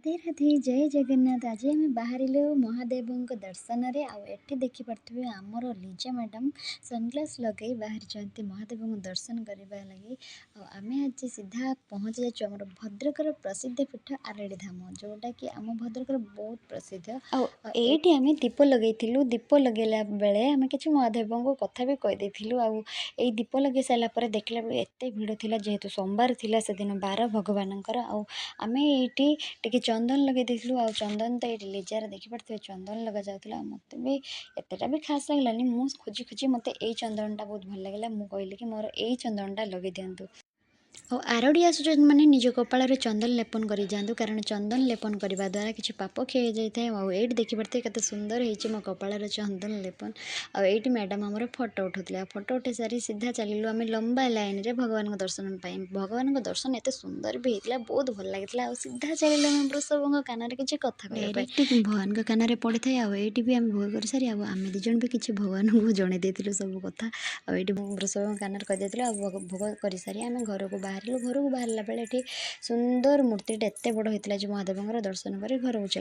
ରାଧେ ରାଧେ, ଜୟ ଜଗନ୍ନାଥ। ଆଜି ଆମେ ବାହାରିଲୁ ମହାଦେବଙ୍କ ଦର୍ଶନରେ। ଆଉ ଏଠି ଦେଖିପାରୁଥିବେ, ଆମର ଲିଜା ମ୍ୟାଡ଼ାମ୍ ସନଗ୍ଲାସ୍ ଲଗାଇ ବାହାରିଛନ୍ତି ମହାଦେବଙ୍କୁ ଦର୍ଶନ କରିବା ଲାଗି। ଆଉ ଆମେ ଆଜି ସିଧା ପହଞ୍ଚି ଯାଇଛୁ ଆମର ଭଦ୍ରକର ପ୍ରସିଦ୍ଧ ପୀଠ ଆରଡ଼ି ଧାମ, ଯେଉଁଟାକି ଆମ ଭଦ୍ରକର ବହୁତ ପ୍ରସିଦ୍ଧ। ଆଉ ଏଇଠି ଆମେ ଦୀପ ଲଗେଇଥିଲୁ। ଦୀପ ଲଗେଇଲା ବେଳେ ଆମେ କିଛି ମହାଦେବଙ୍କୁ କଥା ବି କହିଦେଇଥିଲୁ। ଆଉ ଏଇ ଦୀପ ଲଗେଇ ସାରିଲା ପରେ ଦେଖିଲା ବେଳେ ଏତେ ଭିଡ଼ ଥିଲା, ଯେହେତୁ ସୋମବାର ଥିଲା ସେଦିନ ବାର ଭଗବାନଙ୍କର। ଆଉ ଆମେ ଏଇଠି ଟିକେ ଚନ୍ଦନ ଲଗେଇ ଦେଇଥିଲୁ। ଆଉ ଚନ୍ଦନ ତ ଏଇଠି ଲିଜାର ଦେଖିପାରୁଥିବେ, ଚନ୍ଦନ ଲଗାଯାଉଥିଲା। ମୋତେ ବି ଏତେଟା ବି ଖାସ୍ ଲାଗିଲାନି। ମୁଁ ଖୋଜି ଖୋଜି ମୋତେ ଏଇ ଚନ୍ଦନଟା ବହୁତ ଭଲ ଲାଗିଲା। ମୁଁ କହିଲି କି ମୋର ଏଇ ଚନ୍ଦନଟା ଲଗେଇ ଦିଅନ୍ତୁ। ଆଉ ଆରଡ଼ି ଆସୁଛନ୍ତି ମାନେ ନିଜ କପାଳରେ ଚନ୍ଦନ ଲେପନ କରି ଯାଆନ୍ତୁ, କାରଣ ଚନ୍ଦନ ଲେପନ କରିବା ଦ୍ୱାରା କିଛି ପାପ କ୍ଷୟ ଯାଇଥାଏ। ଆଉ ଏଇଠି ଦେଖିପାରୁଥିବେ, କେତେ ସୁନ୍ଦର ହେଇଛି ମୋ କପାଳର ଚନ୍ଦନ ଲେପନ। ଆଉ ଏଇଠି ମ୍ୟାଡ଼ାମ୍ ଆମର ଫଟୋ ଉଠାଉଥିଲେ। ଆଉ ଫଟୋ ଉଠାଇ ସାରି ସିଧା ଚାଲିଲୁ ଆମେ ଲମ୍ବା ଲାଇନ୍ରେ ଭଗବାନଙ୍କ ଦର୍ଶନ ପାଇଁ। ଭଗବାନଙ୍କ ଦର୍ଶନ ଏତେ ସୁନ୍ଦର ବି ହେଇଥିଲା, ବହୁତ ଭଲ ଲାଗିଥିଲା। ଆଉ ସିଧା ଚାଲିଲୁ ଆମେ ବୃଷଭଙ୍କ କାନରେ କିଛି କଥା କହିବା ପାଇଁ। ଡାଇରେକ୍ଟ ଭଗବାନଙ୍କ କାନରେ ପଡ଼ିଥାଏ। ଆଉ ଏଇଠି ବି ଆମେ ଭୋଗ କରିସାରି, ଆଉ ଆମେ ଦୁଇ ଜଣ ବି କିଛି ଭଗବାନଙ୍କୁ ଜଣେଇ ଦେଇଥିଲୁ ସବୁ କଥା। ଆଉ ଏଇଠି ବୃଷଭଙ୍କ କାନରେ କହିଦେଇଥିଲୁ। ଆଉ ଭୋଗ ଭୋଗ କରିସାରି ଆମେ ଘରକୁ ବାହାରିଲୁ। ଘରକୁ ବାହାରିଲା ବେଳେ ଏଠି ସୁନ୍ଦର ମୂର୍ତ୍ତିଟା ଏତେ ବଡ଼ ହେଇଥିଲା ଯେ ମହାଦେବଙ୍କର, ଦର୍ଶନ କରି ଘରକୁ ଚାଲିଲୁ।